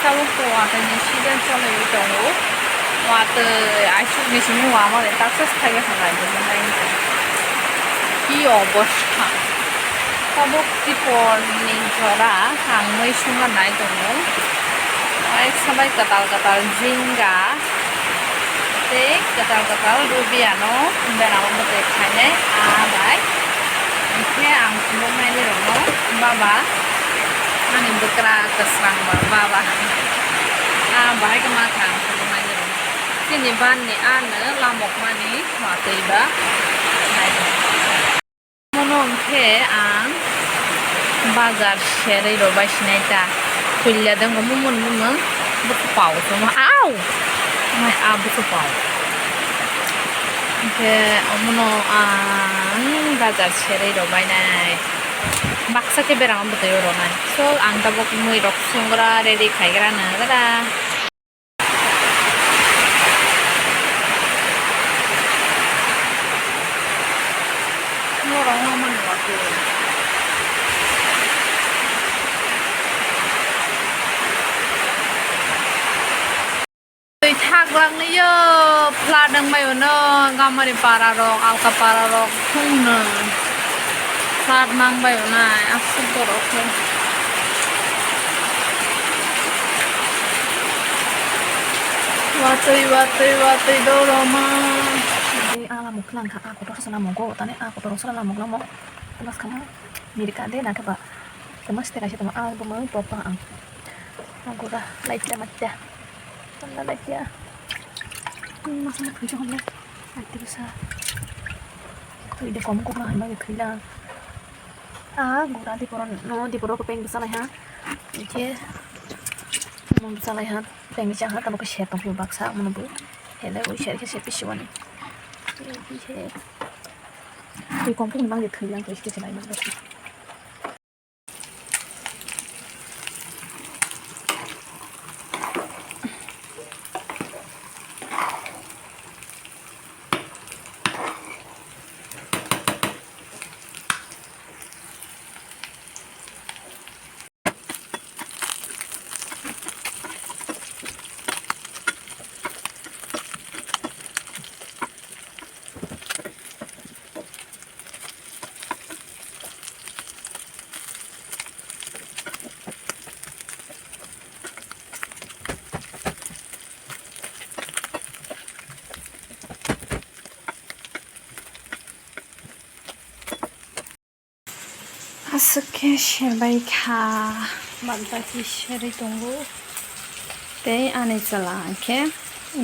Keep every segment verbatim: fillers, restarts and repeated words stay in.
Tabuk to watwi ni season choliwi tongo. Watwi aisuk ni simi wama de taksa sthai khe hambai bo nai. Ki obostha. Tabuk tipor ni jora ang mui sunga nai tongo. Ai sabai kwtal kwtal jinga. Tei kwtal kwtal rubi ano beramo mwtai khainai aa bai. Hinkhe ang phunuknaini rokno baba ani bwkra kwsrang ba baba aa bahai khe ma kha ang phunuknaini rokno. Chini ban ni ano lamokmani watwi ba. Mono hwnkhe ang bazar serwi rw bai sinai ta. Puila de wngkha mumon mumon bwswk pao tongma. Au! Mai a bwswk pao. Hwnkhe omono ang bazar serwi rw bai nai. Baksa khe berama bwtwi o rw nai. So ang tabuk mui rok sungra ready khaigra nang gra. Norok wngmani watwi. Twi thak langwi yo, flood wngbai uno, Gamari para rok, Alka para rok, thung no. Flood nang bai unai, aswk borok khe. Watwi, watwi, watwi, doroma. Tei a lamok khe langkha, a kotor se lamok go, tani a kotor se lamok, lamok. Bas khama, mirika de na khe ba. Tama site kaisa tama, a bo mo pop ang. A gura, light la matia. Tanda light ya. Masa na khuja hole. Light bisa. Tui de kom kom na, ma tui la. A gura di poron, no di poron ko peng bisa lai ha. Oke. Mo bisa lai ha. Tei misa ha tamo khe ser tong baksa mono bo. Hele oi ser khe se pisi wani. Tei khe tei kom kom nang je thwi lang tei se se lai nang. Aswk khe serbai kha, bantaki serwi tongo. Tei ani chwla hwnkhe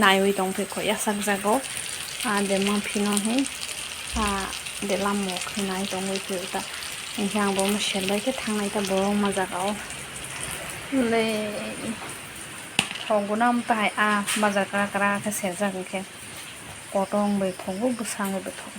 naiwi tongphikha yasakjago. A de mangphino hi, a de lamok hinai tongwi phio ta. Hinkhe ang bono serbai khe thangnai ta bo wngma jagao. Le thok guna wng tahai a bazar kra kra khe serjak hinkhe kotong bai thogo bwsangwi bwthok.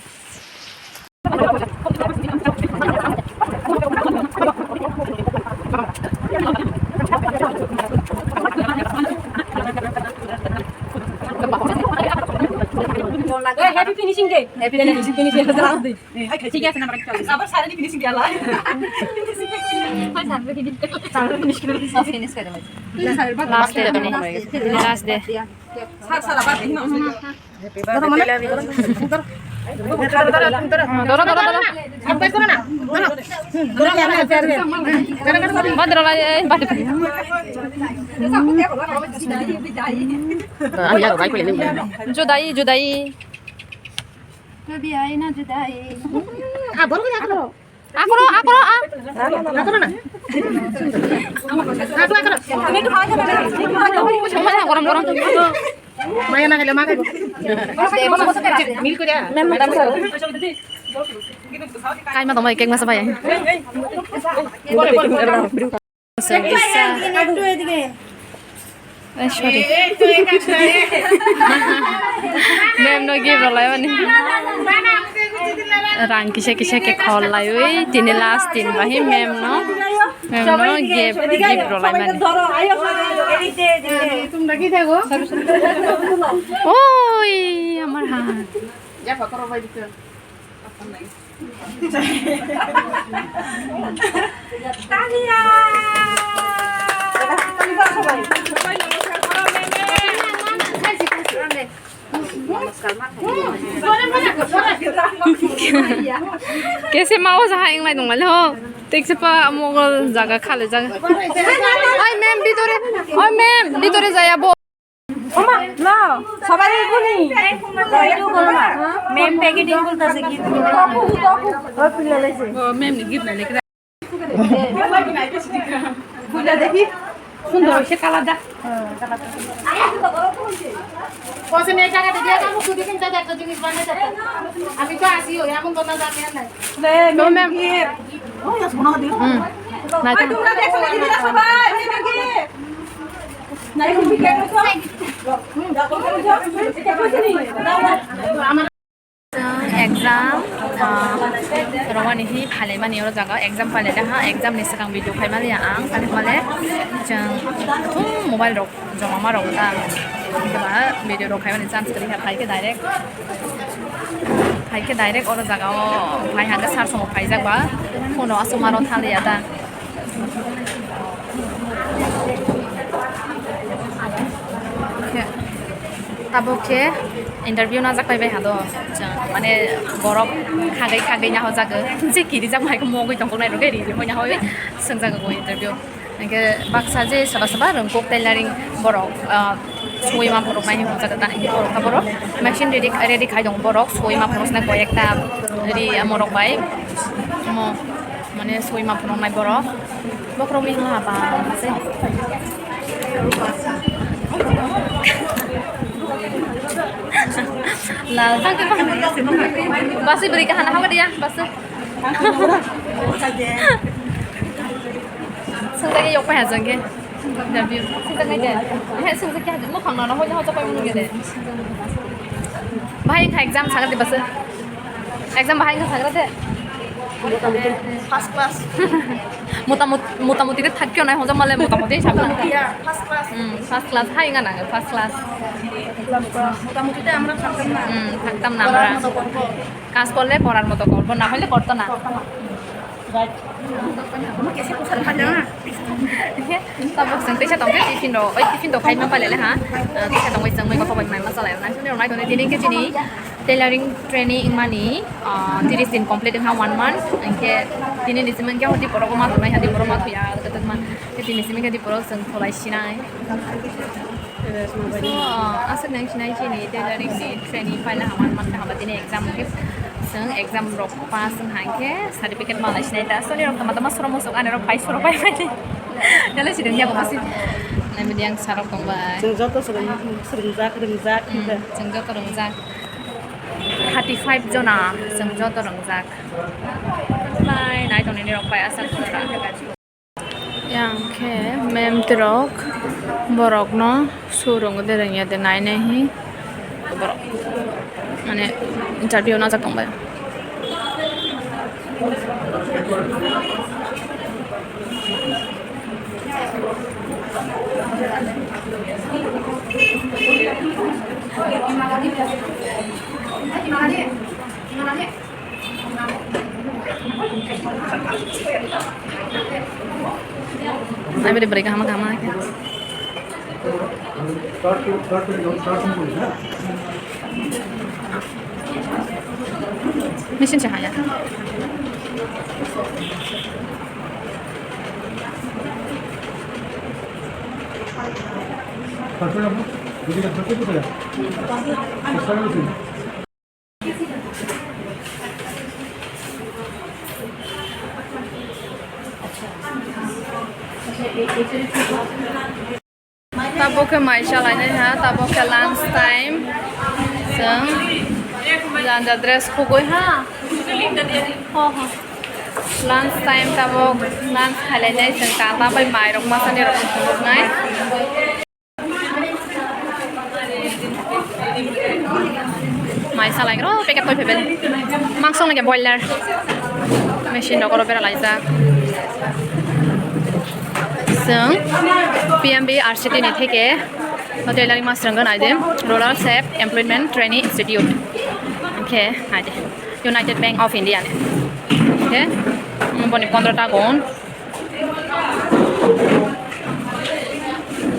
Hey, happy finishing day. Happy finishing. Finishing. ঠিক আছে, নাম্বার চল। আবার সারাদিন ফিনিশিং দিয়া লাই। Last day, last day. Sir, sir, আবার দেখি না। Doro, doro, doro. Badro lai, eh, badro. Judai, judai. Judai na judai. Akoro, akoro, ah. Akoro na. Akoro, akoro. Gorom, gorom. Maya na gele, maga. Milk ko dia. Madam sir. Kai ma tong bai, cake masa bai. Eh, sorry. Mem no gift rwlai mani. Rang kisa kisa khe khol laiwi tini last din bahi mem no, mem no gift, gift rwlai mani. Oi, amar ha. Tania! Kese ma o jaha inglai nonglai ho. Tekse pa mogol jaga khale jaga. Oi ma'am, bidore. Oi ma'am, bidore jaya bo. Lo, সবাই এগুলি। Ma'am packeting করতেছে কি? ও, পিলা লাইছে। ও, ma'am নি gift না লেখা। খুলে দেখি। সুন্দর হইছে কালারটা। পয়সা নিয়ে টাকা দিয়ে দিয়ে, আমি শুধু কিনতে যাই, একটা জিনিস বানিয়ে যাই। আমি তো আসি, ওই এমন দোকান জানি আর নাই। তো ma'am। হুম। না, তোমরা দেখো, এদিকে আসো ভাই, এদিকে। Exam, ah, romani hi phailai mani oro jaga exam phailai ha, exam ni swkang video khaimani ang, tani male chwng thung mobile rok joma ma rok ta, ba video rok khaimani chance kwrwi kha, phaikhe direct, phaikhe direct oro jaga o phai hangkhe sir songo phaijak ba, phone o aswk mano thaliya ta. Tabuk khe interview najak pai bai hado, mane borok khagwi khagwi naho jago, je kirijak hai mogwi tongkok nai rok ri ri hoi nahoi swngjak go interview. Hingke baksa je soba soba rwngkok tailoring borok, ah, sui ma borok nai hwnjak ta hingke borok ta borok machine ready ready khai dong borok sui ma borok sna koi ekta ri morok bai mo. Mane soi ma phunuknai borok. Bokhorok mihing ha ba se. Lal. Basi beri kahana haba dia, basi. Sengkake yok pa hajang ke. Interview. Sengkake de. He sengkake hajang. Mo khangna na hoja hoja pa mo nge de. Bahai kha exam saga de basi. Exam bahai wngkha sagra de? Motamoti first class. Motamot-, motamoti khe thakyo nai hwnjak male motamoti sagra. Iya, first class. Hmm, first class hai wngkha nang first class. Motamoti te amra thaktam na. Hmm, thaktam na amra. Kaas korle korar moto korbo, na hoile korto na. Right. Tabuk chwng teisa tongkhe tiffin rok, oi tiffin rok khaima palele ha. Ah, teisa tongwi chwng mui kothok bai maima chalai rwnai. Sini rwnai tongni tini khe chini tailoring training wngmani, ah, tiris din complete wngkha one month. Hwnkhe tini ni simi khe hoti borok ma thunai hadi borok ma thuya kwtwkma. Khe tini simi khe di borok chwng tholai sinai. So, ah, aswk nang sinai chini tailoring ni training paina hama mankha haba tini exam khe chwng exam rok pass wng hai khe certificate malai sinai ta. Soni rok tama tama soro musuk ani rok pai soro pai pai. Dale si dengya ko masi. Nai midi ang sarok tong bai. Chwng joto swrwng-, swrwngjak, rwngjak. Hmm, chwng joto rwngjak. Thirty five jona chwng joto rwngjak. Nai, nai tongni rok bai aswk. Yang khe ma'am tirok borokno surung de rengya de nai nai hi borok mane interview najak tong bai. Ai beri beri kaham kaham aja. Mesin cahaya. Tabuk khe mai chalainai ha, tabuk khe lunch time. Chwng janja dress khugui ha. Ho, ho. Lunch time tabuk lunch khailainai chwng kata bai mai rok masani rok khuluknai. Mai salai ro packet koi phebel. Mangso nang boiler. Machine rok oro bera laijak. Chwng P M B R C T ni theke tailoring ma swrwngwi nai de Rural Self Employment Training Institute. Hwnkhe nai de United Bank of India ni. Hwnkhe boni pondro ta gon.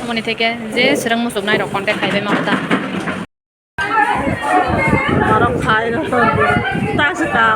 Aboni theke je swrwng muchuknai rok contact khai bai mano ta. Borok khai rok ta se ta.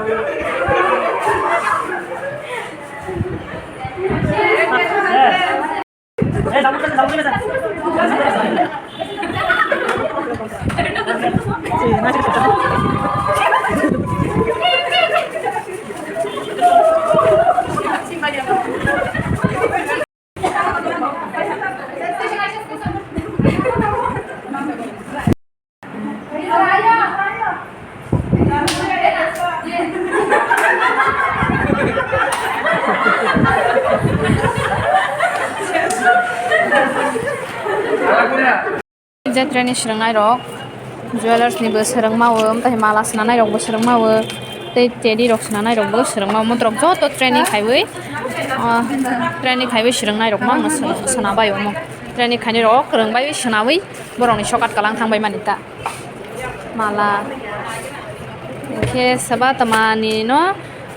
Train ni swrwngnai rok, jewellers ni bo swrwngma o, tei mala swnanai rok bo swrwngma o, tei teddy rok swnanai rok bo swrwngma o, motrok joto train ni khaiwi, ah, train ni khaiwi swrwngnai rok ma swrwng-, swna bai omo. Train ni khainai rok kwrwng bai swnawi borok ni sokat kalang thang bai mani ta. Mala. Hwnkhe swba tama ni no,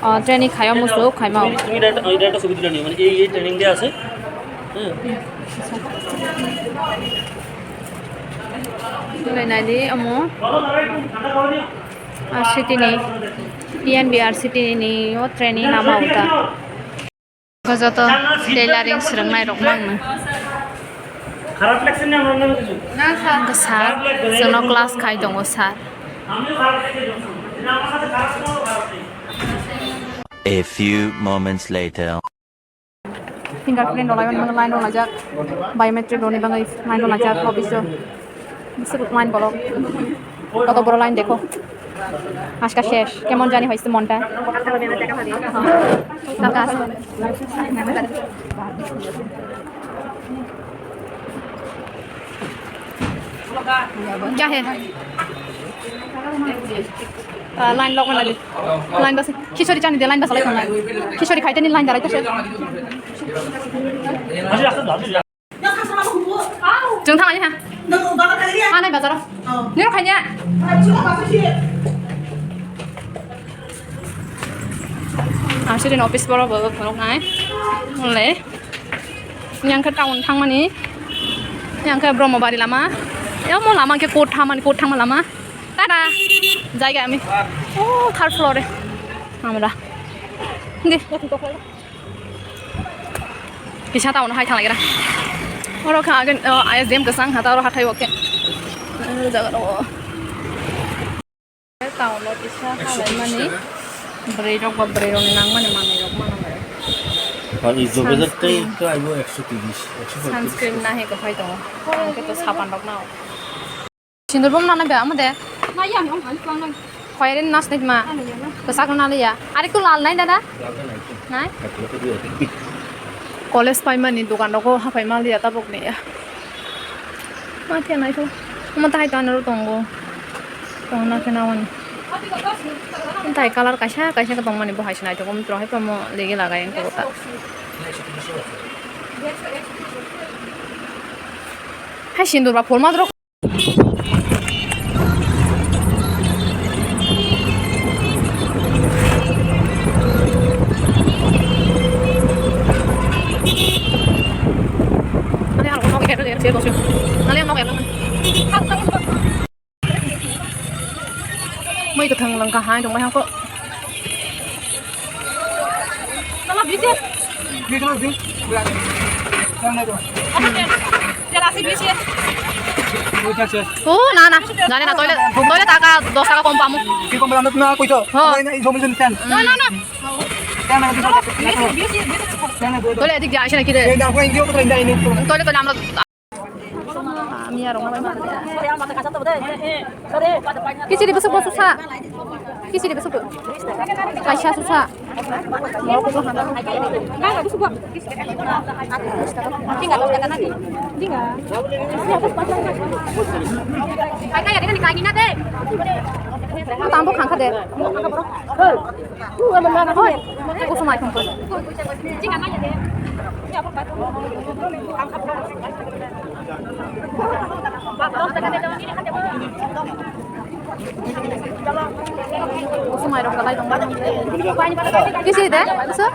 o, training khaio musu khaima. তুমি, তুমি এটা, এটা একটা ছবি তুলে নিও, মানে এই, এই ট্রেনিং দেয়া আছে। হ্যাঁ। Tei nai di omo. R C T ni, T N B R C T ni o training lama uta. Joto tailoring swrwngnai rok mangno. Hwnkhe sir, chwngno class khai tongo sir. A few moments later. Fingerprint rok laiwi mano, line rok laijak, biometric rokni bagwi line rok laijak, office o. Bisuk line bolok. কত বড় লাইন দেখো। আজকে শেষ। কেমন জানি হয়েছে মনটা? টাকা আছে। क्या है? Line lok mana di? Line basi. Khichuri chani de line basa lai tongnai. Khichuri khaiteni line darai ta se. Chwng thanglaini ha. Hanai bazaro. Niro khanya. Aswk din office boro bo phunuknai. Hwnle. Yang khe town thangmani. Yang khe Brahmabari lama. Emo lama khe court thangmani, court thangma lama. Tada. Jaiga ami. Oh, third floor e. Amra. Nge. Kisa town hai thanglaira. Oro kha agin, oh, I S D M kwchang hata oro hathai o khe. Jaga ro. Town o kisa halaimani. Bwrwi rok ba bwrwi rok ni nangmani manwi rok mano. Ar ijo bezar tei to aibo ekso tiris, ekso poitrish. Sunscreen nahi kwphai tongo. Ang khe to sapan rok nao. Sindur bom nana be amo de. Khwairin nas nit ma. Kwchak na liya. Ari tu lal nai dada. Nai. College paimani dokan rogo hapai ma liya tabuk ni ya. Ma thia nai to. Omo tai to anaro tongo. Tongna khe nawani. Tai color kaisa kaisa khe tongmani bo hai se naithok omo hai pamo ligi lagai ang ta. Hai sindur ba phol ma drok. Mui kwthang langka hai tongbai hangko. Oh, na, na. Jani na, toilet, toilet taka, dos taka kom pamu. Ki kom pamu na, koi to? Ho. Na, na, na, zomi zomi fan. Na, na, na. Fan na, toilet dik dia, aise na kide? Ei, da, koi, indio, koi, indio, indio. Toilet, toilet, amra. Miya rok mabai ma. Kichiri bwswk bwswk sa. Kichiri bwswk bwswk. Kaisa swsa. Morok bwswk hana. Tinga. Tinga. Tambo khangkha de. Hoi, kusum ai thumkhe. Kusum ai rok kalai tongma. Kisi de, kusu?